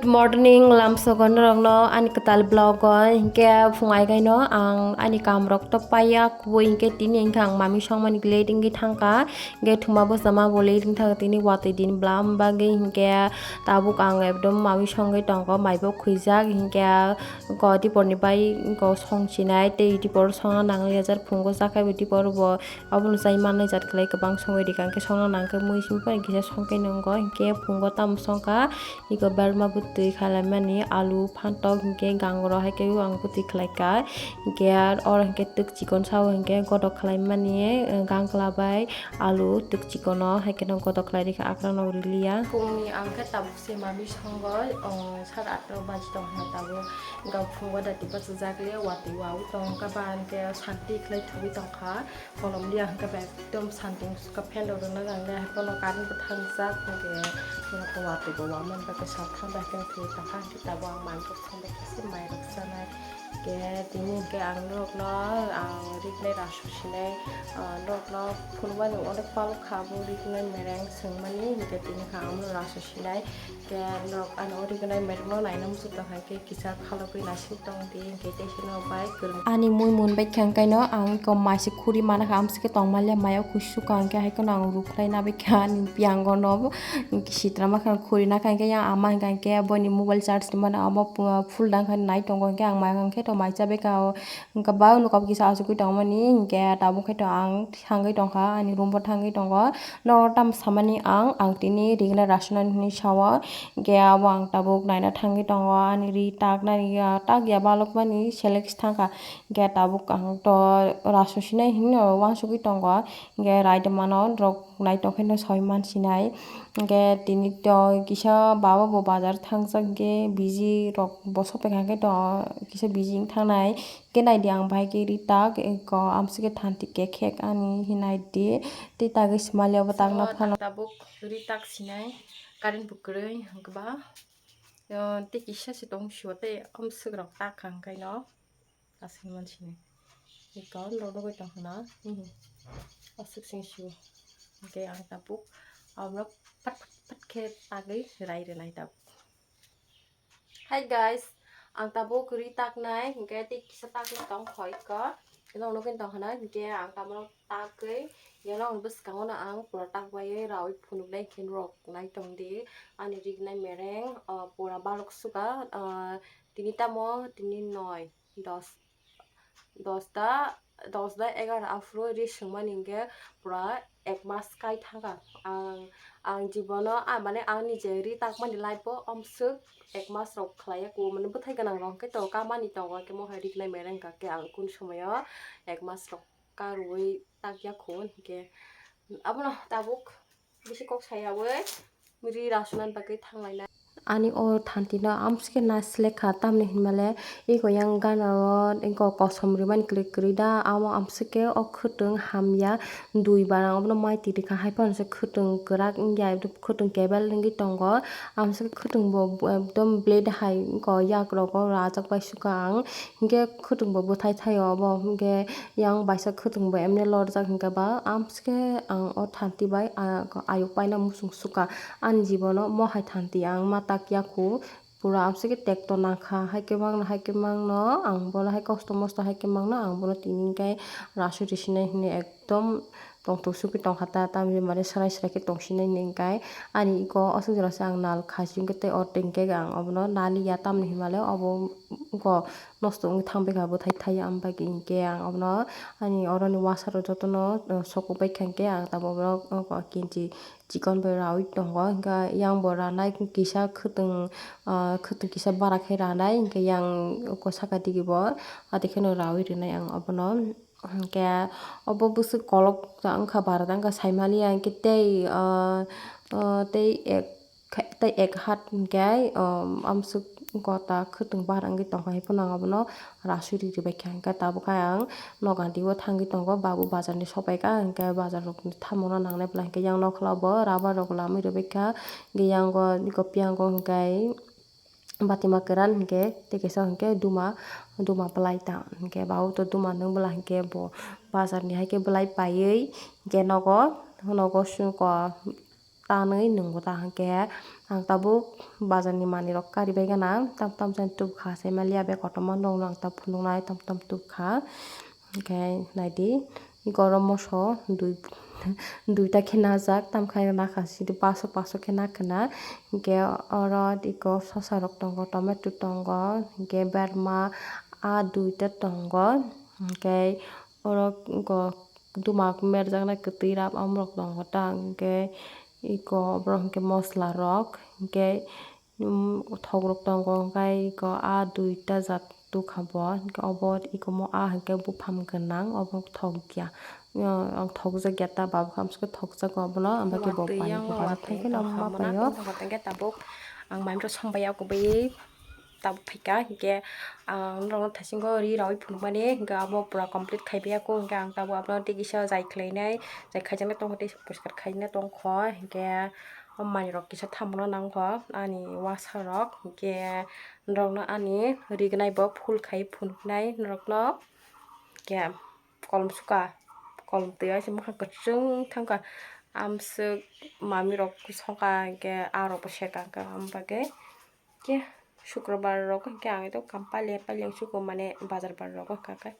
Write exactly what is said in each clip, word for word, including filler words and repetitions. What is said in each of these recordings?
Good morning, lamsogo norokno ani kwtal vlog o. Hinkhe phung ai kaino ang ani kam rok to paiya kubui, hinkhe tini hinkhe ang mami songmani late wngwi thangkha. Hinkhe thuma bwsama bo late wngwi thangkha, tini watwi din bwlam bagwi. Hinkhe tabuk ang ekdom mami songwi tongo, mai bo khwijak. Hinkhe ko diporni bai ko song sinai tei dipor songna nangli ajar phungo chakhai bo dipor bo. Obono chai manai jat khlai kwbang songwi rikha, hinkhe songna nangkhe mui simi phai kisa songkhe nungo, hinkhe phungo tamo songkha, iko berma bwtwi khalaimani alu phantok hinkhe gangrok hai khe ang bwtwi khlaikha, hinkhe oro hinkhe twk chikon sao hinkhe godok khlaimani, eh, gangkla bai alu twk chikono hai kheno godok khlai rikha, akrano riliya. Phungni ang khe tabuk se mami songo, oh, sara atrok baji tongkha tabuk, phungo dati bachajak le watwi wawi tongkha ba hinkhe santi khlai thugwi tongkha. Kolom liya hwnkhe ba ekdom santi wngsuka fan rok rwna nang le, hai phano current bo thangjak, hwnkhe watwi bo wamani bagwi sak thang bai khe thwi tongkha, hwnkhe tabuk ang manjak thang bai khe se mai rok chanai. Hwnkhe tini hwnkhe ang norokno ang rignai rasu sinai, ah, norokno phunukmani onek palok kha abo rignai mereng swngmani, hwnkhe tini khe ang rasu sinai. Hwnkhe norok ano rignai mereng no naina muchung tong hai khe kisa khalogwi naising tong di, hwnkhe tei kheno bai kwrwng. Ani mui mun bai kha, hwnkhe no ang iko maisi khuri mana kha, amsike tong manya maya kusu ka, hwnkhe hai kheno ang rukhlai na bai kha ani piyango no, hwnkhe sitra ma kha khuri na kha, hwnkhe yang ama hwnkha hwnkhe boini mobile charge ni mano amo pu-, full dang kha nai tongo, hwnkhe ang mai kha hwnkhe to mai cha bai kha o, hwnkhe ba nokam kisa achugwi tong mani, hwnkhe tabuk khe to ang thangwi tong kha, ani room bo thangwi tongo. Norok tamo samani ang, ang tini rignai rasu nani hinwi sao. Hwnkhe abo ang tabuk naina thangwi tongo, ani ri taknani ya, tak ya balokmani selek se thangkha. Hwnkhe tabuk ang to rasu sinai hinwi uansugwi tongo. Hwnkhe raida mano norok naitokhe no soi mansinai. Hwnkhe tini to kisa baba bo bazar thangjak, hwnkhe biji rok bo sophaikha, hwnkhe to kisa biji wng thangnai. Hwnkhe naidi ang bahai khe ri tak, eko amsike thanti kekhek ani hinwi naidi. Tei tagwi swmali obo takna phano. Tabuk ri tak sinai, current bo kwrwi hwnkhe ba. Tei kisa se tong sio tei amswk rok tak kha hwnkhe no. Aswk mansini. Eko norok nugwi tong khna. Aswk sing sio. Hwnkhe ang tabuk aborok pat pat pat khe tagwi rai rwnai tabuk. Hi guys, ang tabuk ri taknai, hwnkhe tei kisa takna tong khoi ko. Ino nugwi tong khna, hwnkhe ang tabuk tagwi, ino bwskango no ang pura tak bai rawi phunuknai khe norok nai tong di. Ani rignai mereng, ah, pura balok suka, ah, tini tamo, tini noi, dos. Dosta, dosda egaro aphuru ri swngmani hwnkhe pura ek mas kai thangkha. Ang, ang jibono, ah, mane ang nije ri takmani life o amswk ek mas rok khlaiya, ku mane bwthai gwnang rok hwnkhe to kamani tongo, hwnkhe mohai rignai mereng hwnkha khe ang kunu somoyo ek mas rok karwi takya khu hwnkhe abono tabuk. Bisi kok sayawi ri rasunani bagwi thanglainai. Ani o thanti no amsike nasilekha, tamni hinmale iko yang gana o iko kosom rimani kwrwi kwrwi da, amo amsike o khwtwng hamya dui barang obono mai twi rikha, hai phano se khwtwng kwrak wngya, khwtwng kebel wngwi tongo, amsike khwtwng bo ekdom blade hai iko yak rogo rajak bai sukha ang, hinkhe khwtwng bo bwthai thaio obo, hinkhe yang baisa khwtwng bo emne lorjak hinkhe ba, amsike ang o thanti bai, ah, ayuk paina muchung sukha. Ani jibono mohai thanti ang ma takya khu, pura amsike tekto nangkha, haikhe mangno, haikhe mangno ang bono hai kosto mosto haikhe mangno ang bono tini hinkhe rasu risinai hinwi ekdom tongthok sugwi tongkha ta, tamni mane swrai swrai khe tongsinai hinwi hinkhe ani iko aswk jora se ang nal khaching khe tei o tengkhe ang obono naliya, tamni hinmale obo iko nosto wngwi thangbaikha bwthai thaiya, ambaikhe hinkhe ang abono ani oroni wasaro jotono, uh, sokubaikha hinkhe ang tabuk borok kinchi chikon bai raui tongo, hinkhe yang bo ranai kisa khwtwng, uh, khwtwng kisa bara khe ranai, hinkhe yang oko saka digi bo adi kheno raui rwnai ang abono. Hinkhe obo bwswk kolok wngkha bara da, wngkha saimaliya, hinkhe tei, uh, uh, tei ek khe-, tei ek hat hinkhe, um, amswk gota khwtwng bar wngwi tongkha, hai phano ang abono rasui ri ribaikha. Hinkhe tabukhe ang nogo gantio thangwi tongo, babu bazarni sopaikha, hinkhe bazar rokni thamono nangnai bwla hinkhe yang nokla bo rubber rok lamwi ribaikha. Hinkhe yang go, iko piyango hinkhe batima kwran hinkhe tei kisa hinkhe duma, duma bwlai ta hinkhe babu to duma nung bwla hinkhe bo bazarni haikhe bwlai paiwi hinkhe nogo, nogo songkha. tanwi nwngo ta hwnkhe ang tabuk bazarni manwirok karibai gana tam tam jani tubukha se maliya bag kotorma nokno ang ta phunuknai tam tam tubukha. Hwnkhe naidi, eko oro moso dui, duita khe najak, tamkhe nakha sidi paso paso khe nakha na. Hwnkhe oro eko sosa rok tongo, tomato tongo, hwnkhe berma a duita tongo, hwnkhe oro eko duma merjaknai kwtwi rap amorok tongo ta, hwnkhe eko borok hwnkhe mosla rok, hwnkhe um, thokrok tongo, hwnkhe eko a duita jat tukha bo, hwnkhe obo eko mo a hwnkhe buphang gwnang, obo thokya. Ang thokjakya ta, babukhe amsukhe thokjago obono, ambakhe bo paio, thaikhe no ma paio. Hwnkhe tabuk ang maimrok songbai ya kubui tabuk phaikha, hwnkhe ang norokno thaisingo ri raui phunukmani, hwnkhe abo pura complete khaibai ya kho, hwnkhe ang tabuk abono tei kisa jai khlainai, jai khaijaknai tongkha tei poriskar khaina tongkha, hwnkhe o manwirok kisa thamono nangkha ani uasarok, hwnkhe norokno ani rignai bo full khai phunuknai norokno. Hwnkhe kolom suka, kolom twi aise mwkhang kwchwng thangkha, amswk mamirok songkha, hwnkhe arokbo serkha, hwnkhe aboni bagwi khe sukrobar rogo hwnkhe ang ekdom kam paileng paileng sugo, mane bazar bar rogo hwnkha khe.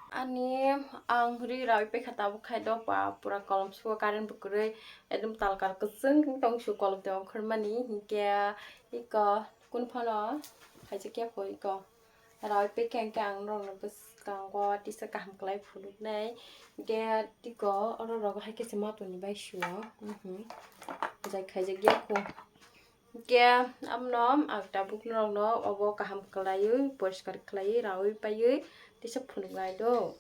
Ani ang ri raui paikha tabuk khai do ba pura kolom sugo, current bo kwrwi ekdom talkar kwchwng tong su kolom twi ongkhormani, hwnkhe eko kunu phano khaisa khe pho eko raui paikha hwnkhe ang norokno bwskango tisa kaham kwlai phunuknai, hwnkhe tiko oro rogo hai khe se ma toni bai suo, mhm, jai khaijak ya kho. Hwnkhe abono ang tabuk norokno obo kaham kwlaiwi poriskar khlaiwi raui paiwi tisa phunuknai do.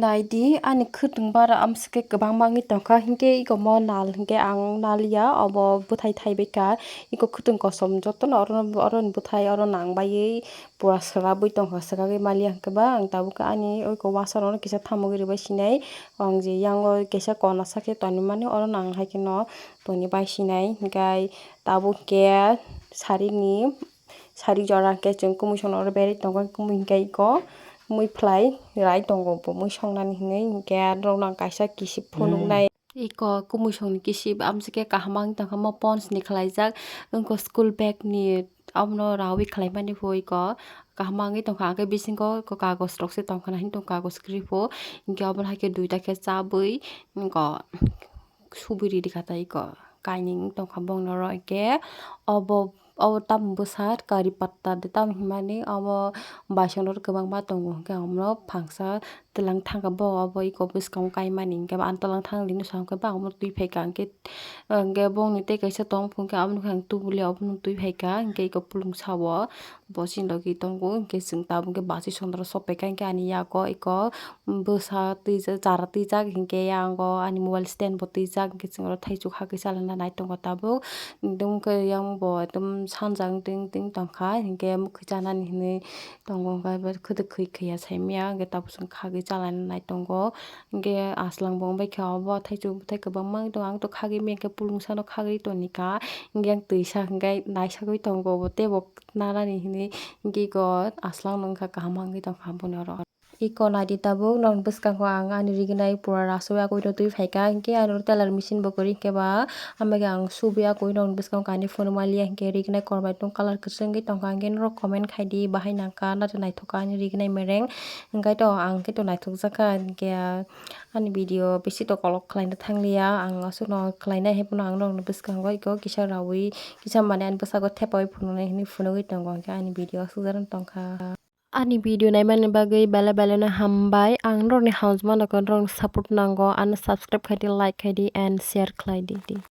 Naidi ani khwtwng bara amswkhe kwbangma wngwi tongkha, hinkhe ikomo nal hinkhe ang naliya, obo bwthai thaibaikha. Iko khwtwng kosom jotono oro, oroni bwthai oro nangbaiwi pura swrabwi tongkha, swragwi maliya hinkhe ba ang tabuk ani oiko uasarokno kisa thamogwi rwbai sinai. Ang je yango kaisa kona sakhe tonwi mani, oro nang hai kheno toni bai sinai, hinkhe tabuk khe sarini, sari jora khe chwng kumui songno oro berwi tongo, kumui hinkhe iko mui phlai rai tongo bo mui songnani hinwi, hinkhe norokno ang kaisa kisip phunuknai. Iko kumui songni kisip amswkhe kaham wngwi tongkha, omo Pond's ni khlaijak wngkha school bag ni. Abono raui khlaimani pho iko kaham wngwi tongkha, hwnkhe bisingo iko kagoj rok se tongkha na hinwi tongkha, kagoj kwrwi pho, hinkhe obono hai khe duita khe chabwi iko subui ridi kha ta iko kaining wng tongkha bongni oro, hinkhe obo, obo tamo bwsa kari patta de tamo hinmani obo baisongo kwbangma tongo, hinkhe omo phangsa twlang thangkha bo, obo iko bwskango kaimani, hinkhe bo ang twlang thang di hinwi sa khe bangma twi phaikha, hinkhe, hinkhe bongni tei kaisa tong phungkhe aboni khe ang tubuli abono twi phaikha, hinkhe iko pulung sao bo chini logi tongo, hinkhe chwng tabuk khe bachwi sondro sok paikha, hinkhe ani yago iko bwsa twijak, chara twijak, hinkhe yango ani mobile stand bo twijak, hinkhe chwng oro thaichuk hakhe chalaina nai tongo tabuk, hinkhe yang bo ekdom sanja wng tong tongkha, hinkhe mwkhwi chanani hinwi tongo, hwnkhe abo khwtwk khwi khwya saimanya, hwnkhe tabuk chwng khagwi chalaina nai tongo, hwnkhe aswlangbo wngbaikha obo thaichuk bwthai kwbangma wngwi tongo, ang to khagwi manya khe pulungsano khagwi tonikha, hwnkhe ang twisa hwnkhe naisagwi tongo obo teibo narani hinwi, hwnkhe eko aswlangno wngkha kaham wngwi tongkha boni oro. Eko naidi tabuk, norokni bwskango ang ani rignai pura rasowi akwino twi phaikha, hinkhe ani oro tailor machine bo kwrwi hinkhe ba, hambai khe ang subui akwino norokni bwskango kainwi phunukmaliya, hinkhe rignai kormai tong colour kwchwngwi tongkha, hinkhe norok comment khaidi bahai nangkha na naithok kha ani rignai mereng, hinkhe to ang khe to naithokjakha, hinkhe ani video bisi to kolok khlaina thangliya, ang aswkno khlainai hai phano ang norokni bwskango eko kisa rawi kisa manwi ani bwskango thepawi phunuknai hinwi phunugwi tongo, hinkhe ani video aswk jora tongkha. Ani video naimani bagwi belai belai no hambai. Ang norokni hamjakma nokha, norokni support nango. Ano subscribe khaidi, like khaidi and share khlaidi.